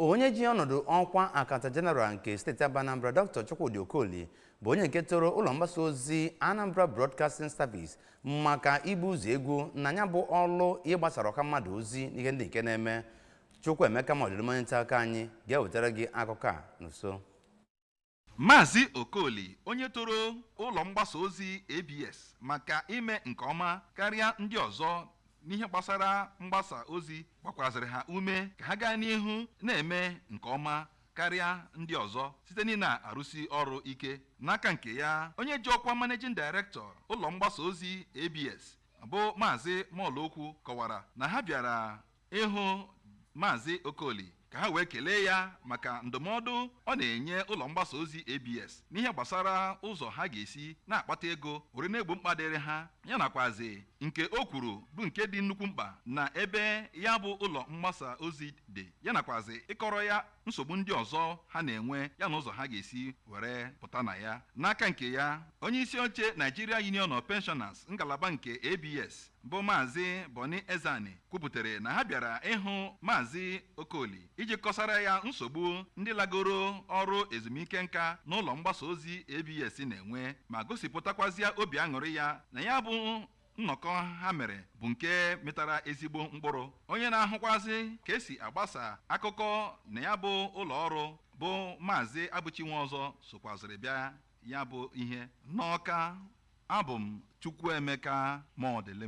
Onye ji ọnọdụ ọkwa Accountant General nke steeti Anambra, Dr. Chukwudi Okoli, bụ onye nke toro ụlọ mgbasa ozi Anambra Broadcasting Service maka ibu ụzọ egwu na ya bụ ọlụ ịgbasara ọha mmadụ ozi n'ihe ndị nke na-eme. Chukwuemeka Mọdụlụ, onye nta akụkọ anyị, ga-ewetara gị akụkọ a n'uso. Maazị Okoli, onye toro ụlọ mgbasa ozi ABS maka ime nke ọma karịa ndị ọzọ n'ihe gbasara mgbasa ozi, gbakwazịrị ha ume ka ha gaa n'ihu na-eme nke ọma karịa ndị ọzọ site n'ị na-arụsi ọrụ ike. N'aka nke ya, onye ji ọkwa Managing Director ụlọ mgbasa ozi ABS, bụ Maazị Mọlụokwu, kọwara na ha bịara ịhụ Maazị Okoli ka ha wee kelee ya maka ndụmọdụ ọ na-enye ụlọ mgbasa ozi ABS n'ihe gbasara ụzọ ha ga-esi na-akpata ego were na-egbo mkpa dịrị ha, ya nakwazi nke o kwuru bụ nke dị nnukwu mkpa na ebe ya bụ ụlọ mgbasa ozi dị, ya nakwazi ịkọrọ ya nsogbu ndị ọzọ ha na-enwe, ya na ụzọ ha ga-esi were pụta na ya. N'aka nke ya, onye isi oche Nigeria Union of Pensioners, ngalaba nke ABS, bụ Maazị Boni Ezani, kwupụtara na ha bịara ịhụ Maazị Okoli iji kọsara ya nsogbu ndị lagoro ọrụ ezumike nka n'ụlọ mgbasa ozi ABS na-enwe, ma gosipụtakwazịa obi aṅụrị ya na ya bụ nnọkọ ha mere bụ nke metara ezigbo mkpụrụ. Onye na-ahụkwazị ka esi agbasa akụkọ na ya bụ ụlọ ọrụ, bụ Maazị Abụchinweọzọ, sokwazịrị bịa ya bụ ihe. N'Ọka, abụ m Chukwuemeka Mọdịlị.